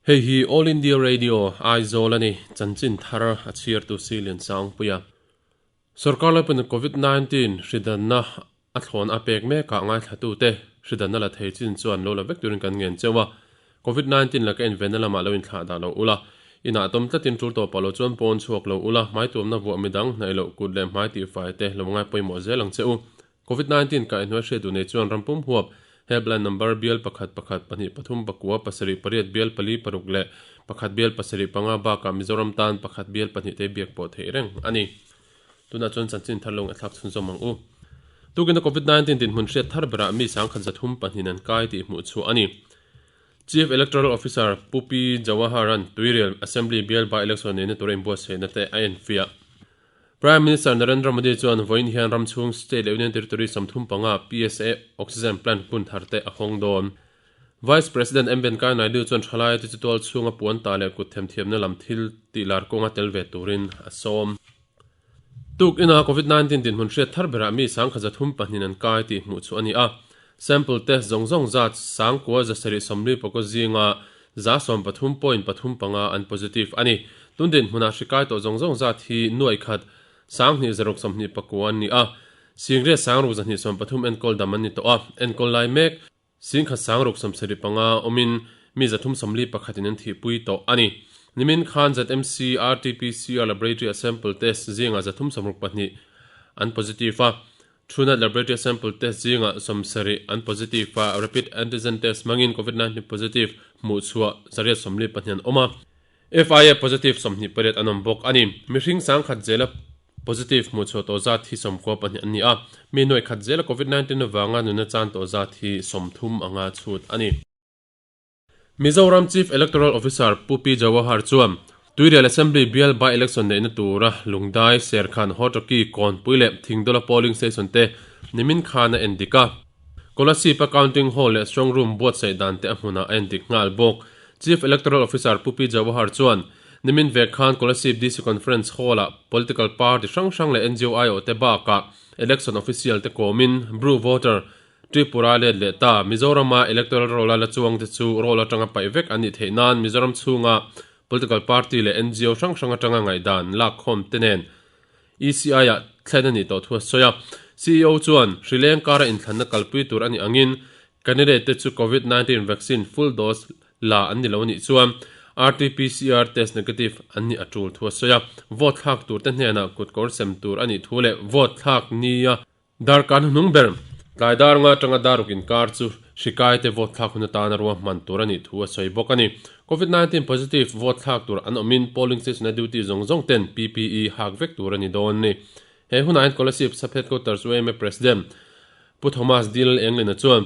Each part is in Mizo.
Hei hi All India Radio, Aizawl a ni. Chanchin thar a chhiartu Silian Sangpuia. Sorkar laipawhin Covid 19 hridanna a thlawn a pek mekah ngaithlatute hridanna la thei chin chuan lo la vek turin kan ngen cheu a. Covid 19 laka invenna lamah lo inthlah dah lo ula. Inah tawm tlatin tul tawh pah lo chuan pawn chhuak lo ula, hmai tuamna vuah midang hnaih loh kut leh hmai tihfai te lo ngai pawimawh zel ang che u. Covid 19 kaihhnuai hriat duh nei chuan ram pum huap helpline number bial pakhat pakhat pahnih pathum pakua pasarih pariat bial pali paruk leh pakhat bial pasarih panga bakah Mizoram tan pakhat bial pahnih te biak pawh theih reng a ni. Tunah chuan chanchin thar lo ngaihthlak chhunzawm ang u. Tukina Covid 19 dinhmun hriat thar berah mi sangkhat zathum pahnihin an kai tih hmuh chhuah a ni. Chief Electoral Officer Pu Pi Jawaharan Tuirial Assembly bial by-election neihna tura inbuatsaihna te a enfiah. Prime Minister Narendra Modi chuan vawiin hian ram chhung state leh union territory 35 PSA oxygen plant hmun thar te a hawng dawn. Vice President M Venkaiah Naidu chuan thalai te chu tual chhunga puan ta leh kut themthiamna lam thil tih lar kawnga tel ve turin a sawm. Tuk ina Covid 19 dinhmun hriat thar berah mi 13 pahnin an kai tih hmuh chu a ni a. Sample test zawng zawng zat 9,740 pakaw zinga 13.35 an positive a ni. Tun dinhmunah hri kai tawh zawng zawng zat hi nuaih khat 2,229 an ni a. Singriat sangruk 223 enkawl dam an ni tawh a, enkawl lai mek Singkhat sangruk 75 awmin mi 341 in an thihpui tawh a ni. Nimin khan ZMC RT-PCR Laboratory a sample test zingah 362 an positive a. Truenat Laboratory sample test zingah 70 an positive a, rapid antigen test hmangin Covid 19 positive hmuh chhuah 142 an awm a. FIA positive 28 an awm bawk a ni. Mihring sangkhat zela positive hmuh chhuah tawh zat hi 92 an ni a, mi nuaih khat zela Covid 19 avanga nuna chan tawh zat hi 30 anga chhut a ni. Mizoram Chief Electoral Officer Pu Pi Jawahar chuan Tuirial Assembly bial by-election neihna tura Lungdai, Serkhan, Hawtawki, Kawnpui leh Thingdawla polling station te nimin khan a endik a. Kolasib a counting hall leh strong room buatsaih dan te a hmunah a endik nghal bawk. Chief Electoral Officer Pu Pi Jawahar chuan nimin vek khan Kolasib DC Conference Hall-ah political party hrang hrang leh NGO aiawhte bakah election official te kawmin Bru voter Tripura let leh ta. Mizorama electoral roll-a la chuangte chu roll atanga paih vek an nih theih nan Mizoram chhunga political party leh NGO hrang hrang atanga ngaihdan lakkhawm te nen ECI-ah thlen a nih tawh thu a sawi a. CEO chuan hrileng kara inthlanna kalpui tur a nih angin candidate te chu Covid 19 vaccine full dose la an ni lo a nih chuan RT-PCR test negative an nih a tul thu a sawi a. Vote thlak tur te hnenah kutkawr sem tur a nih thu leh vote thlak nia Darkar hnuhnung ber, tlai dar nga atanga daruk inkar chu hri kaite vote thlak hun atana ruahman tur a nih thu a sawi bawk a ni. Covid 19 positive vote thlak tur an awmin polling station a duty zawng zawng ten PPE hak vek tur a ni dawn a ni. He hunah hian Kolasib Sub Headquarters yma President Pu Thomas Dil Englina chuan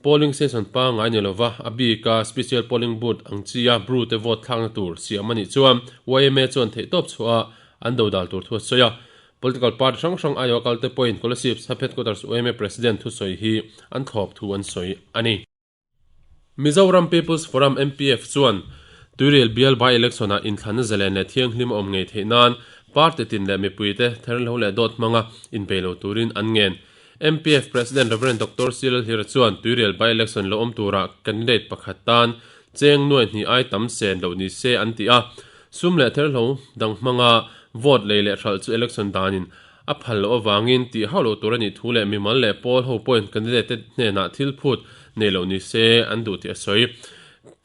polling station pangngai ni lova a bika special polling booth ang chia Bru te vote thlakna tur siam a nih chuan yma chuan theihtawp chhuah an dodal tur thu a sawi a. Political party hrang hrang aiawh kalte pawhin Kolasib Sub Headquarters yma President thusawi hi an thlawp thu an sawi a ni. Mizoram People's Forum, MPF, chuan Tuirial bial by-election ah inthlanna zalen leh thianghlim a awm ngei theih nan party tin leh mipuite therhlo leh dawt hmanga inbei lo turin an ngen. MPF President Rev. Doctor Cyril Hlira chuan Tuirial by-election lo awm turah candidate pakhat tan cheng nuai hnih ai tam sen loh ni se an ti a, Sum leh therhlo dang hmanga vote lei leh hralh chu election danin a phal loh avangin tih hauh loh tur a nih thu leh mimal leh pawl ho pawhin candidate te hnenah thil phut nei loh ni se an duh tih a sawi.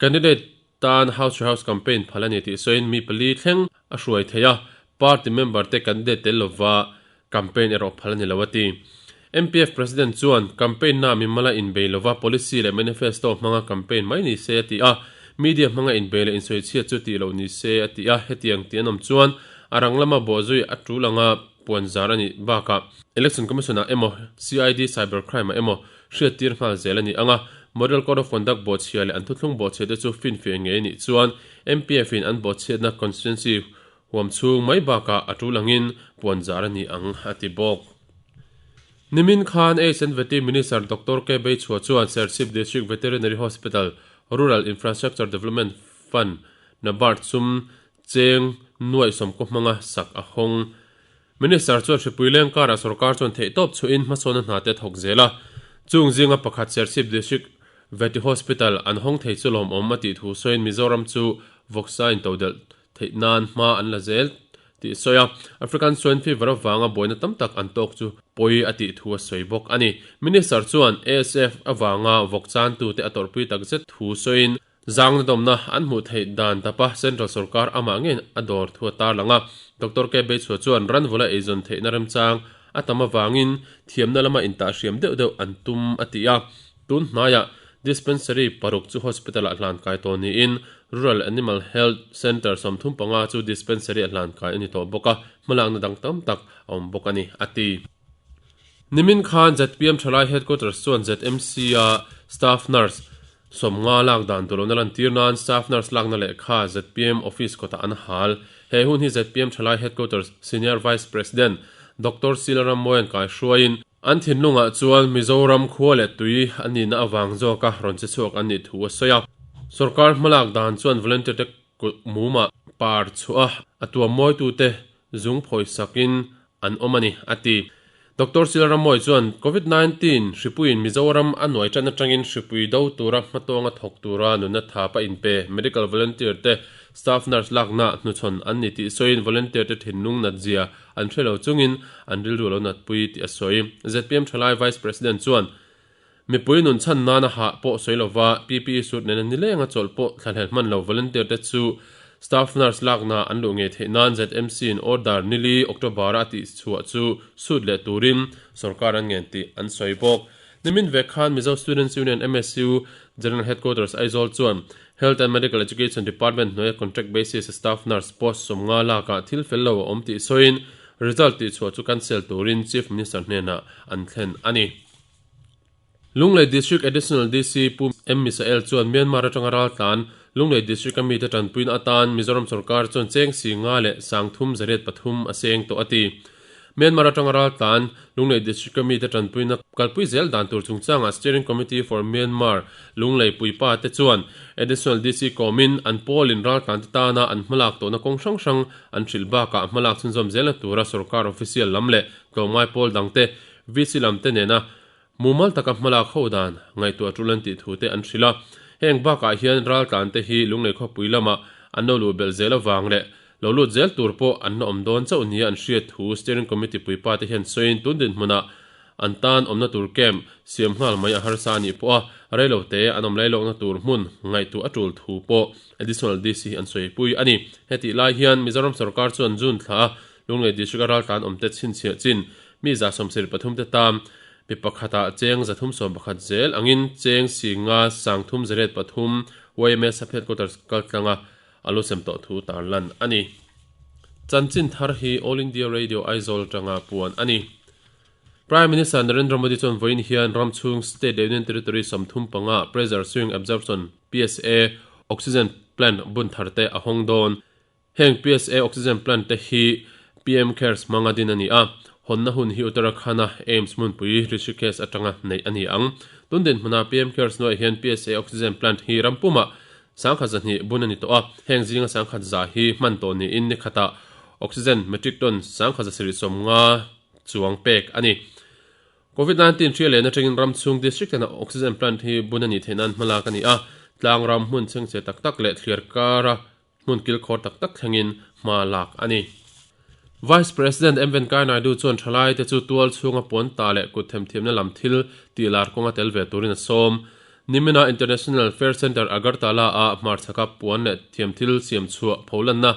Candidate tan house to house campaign phal a ni tih sawiin mi pali thleng a hruai thei a, party member te candidate tel lova campaign erawh phal a ni lo a ti. MPF President chuan campaign na mimala inbei lova policy leh manifesto hmanga campaign mai ni se a ti a, media hmanga inbei leh insawichhiat chu tih loh ni se a ti a, hetiang tih an awm chuan a rang lama bawhzui a tul anga puan zar a nih bakah Election Commission ah emaw CID Cyber Crime ah emaw hriattir nghal zel a ni ang a, Model Code of Conduct bawhchhia leh an thuthlung bawhchhia te chu finfiah ngei a nih chuan MPF in an bawhchhiatna constituency Huam chhung mai bakah a tul angin puan zar a ni ang, a ti bawk. Nimin khan Aids and Vety Minister Doctor K Beichhua chuan Serchhip District Veterinary Hospital Rural Infrastructure Development Fund NABARD sum cheng nuaih sawmkaw hmanga sak a hawng. Minister chuan hripui leng karah sorkar chuan theihtawp chhuahin hmasawnna hna te a thawk zel a. Chung zinga pakhat Serchhip District. Vety Hospital an hawng thei chu lawmawm a tih thu sawiin Mizoram chu vawksa intodelh theih nan hma an la zel tih a sawi a. African Swine Fever avanga buaina tam tak an tawk chu pawi a tih thu a sawi bawk a ni. Minister chuan ASF avanga vawk chantute a tawrhpui takzet thu sawiin Zangna dawmna an hmuh theih dan tapa Central sorkar amah ngeiin a dawr thu a tarlang a. Doctor K. Beichhua chuan ranvula eizawn theihna remchang a tam avangin thiamna lama intahhriam deuh deuh an tum a ti a. Tun hnaiah Dispensary paruk chu Hospital-ah hlankai tawh niin Rural Animal Health Centre 35 chu Dispensary-ah hlankai a ni tawh bawk a, hmalakna dang tam tak a awm bawk a ni, a ti. Nimin khan zpm Thalai Headquarters chuan ZMC-a Staff Nurse 50 lak dan tur lohna lantir nan Staff Nurse lakna lehkha zpm Office kawtah an hal. He hun hi zpm Thalai Headquarters Senior Vice President Doctor Sila Rammawia'n kaihruaiin, an thinlungah chuan Mizoram khua leh tui a nihna avang zawka rawn che chhuak an nih thu a sawi a. Sorkar hmalak dan chuan volunteer te kulh mumah par chhuah a, a tuam mawitute zung phawisakin an awm a ni, a ti. Doctor Silramawii chuan Covid 19 hripuiin Mizoram a nuai tan atangin hripui do tura hmatawnga thawk tura nunna thap a inpe medical volunteer te staff nurse lakna hnuchhawn an ni tih sawiin volunteer te thinlung nat zia an hre lo chungin an rilru a lo natpui tih a sawi. Zpm Thalai Vice President chuan mipui nun chhan nana hah pawh sawi lova PPE suit nena nilenga chawlh pawh thlahlel hman lo volunteer te chu staff nurse lakna an luh ngei theih nan ZMC in order nili October a tih chhuah chu suit leh turin sorkar an ngen tih an sawi bawk. Nimin vek khan Mizo Students Union, MSU, General Headquarters Aizawl chuan Health and Medical Education Department hnuaia contract basis a staff nurse post 50 lakah thil fel lo a awm tih sawiin result tihchhuah chu cancel turin Chief Minister hnenah an thlen a ni. Lunglei District Additional DC Pu M Misael chuan Myanmar atanga raltlan Lunglei District a mite tanpuina atan Mizoram sorkar chuan cheng si nga leh sangthum zariat pathum a seng tawh a ti. Myanmar atanga raltlan Lunglei District a mite tanpuina kalpui zel dan tur chungchangah Steering Committee for Myanmar Lunglei puipa te chuan Additional DC kawmin an pawlin raltlan te tana an hmalak tawhna kawng hrang hrang an hrilh bakah hmalak chhunzawm zelna tura sorkar official lam leh tlawmngai pawl dangte VC lam te nena mumal taka hmalak ho dan ngaihtuah tul an tih thu te an hrilh a. Heng bakah hian raltlan te hi Lunglei khawpui lamah an lo luh belh zel avang leh lo lut zel tur pawh an la awm dawn chauh nia an hriat thu Steering Committee puipa te hian sawiin tun dinhmunah an tan awmna tur camp siam nghal mai a harsa a nih pawh a, reilo te an awm lailawkna tur hmun ngaihtuah a tul thu pawh Additional DC an sawipui a ni. Hetih lai hian Mizoram sorkar chuan June thla a Lunglei District a raltlan awmte chhinchhiah chin mi 73 te tan mi pakhatah cheng 311 zel angin cheng singa 303 YMA Sub Headquarters kaltlanga a lu sem tawh thu tarlan a ni. Chanchin thar hi All India Radio Aizawl atanga puan a ni. Prime Minister Narendra Modi chuan vawiin hian ram chhung State leh Union Territory 35 Pressure Swing Absorption, PSA, Oxygen Plant bun thar te a hawng dawn. Heng PSA Oxygen Plant te hi PM Cares hmanga din a ni a, hawnna hun hi Uttarakhand-a AIIMS hmunpui Rishikesh atanga neih a ni ang. Tun dinhmuna PM Cares hnuaiah hian PSA Oxygen Plant hi ram pumah 200,000 bun a ni tawh a, heng zinga 100,000 hi hman tawh niin ni khatah Oxygen metric ton 1,150 chuang pek a ni. Covid 19 hria lehna atangin ram chhung district tena Oxygen Plant hi bun a nih theih nan hmalak a ni a, tlang ram hmun chhengchhe tak tak leh thliar kara hmun kilkhawr tak tak thlengin hma lak a ni. Vice President M Venkaiah Naidu chuan thalaite chu tual chhunga puan ta leh kut themthiamna lam thil tih lar kawnga tel ve turin a sawm. Nimina International Fair Centre Agartala-a hmarchhaka puan leh thiamthil siam chhuah pholanna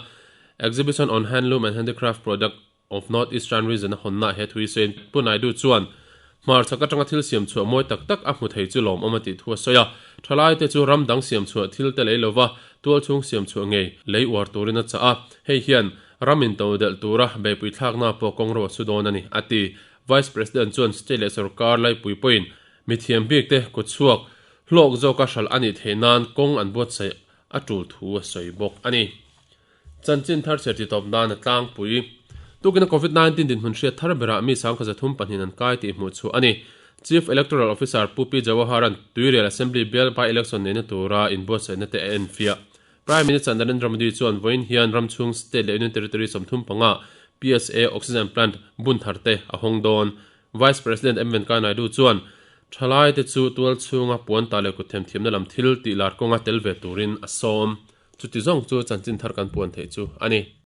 Exhibition on Handloom and Handicraft Product of North Eastern Region a hawnna he thui sawiin Pu Naidu chuan hmarchhak atanga thil siam chhuah mawi tak tak a hmu thei chu lawmawm a tih thu a sawi a. Thalaite chu ram dang siam chhuah thil te lei lova tual chhung siam chhuah ngei lei uar turin a chah a, hei hian ram in to delh tura beihpui thlakna pawh kawng ro a su dawn a ni, a ti. Vice President chuan state leh sorkar laipui pawhin mithiam bik te kutchhuak hlawk zawka hralh a nih theih nan kawng an buatsaih a tul thu a sawi bawk a ni. Chanchin thar chher titawp dan a tlangpui. Tukina Covid 19 dinhmun hriat thar berah mi 1302 an kai tih hmuh chhuah a ni. Chief Electoral Officer Pu P Jawaharan Tuirial Assembly bial by election neihna tura inbuatsaihna te a enfiah. Prime Minister Narendra Modi chuan vawiin hian ram chhung state leh Union Territory 35 PSA Oxygen Plant bun thar te a hawng dawn. Vice President M Venkaiah Naidu chuan Thalaite chu tual chhunga puan ta leh kut themthiamna lam thil tih lar kawnga tel ve turin a sawm. Chuti zawng chu chanchin thar kan puan theih chu a ni.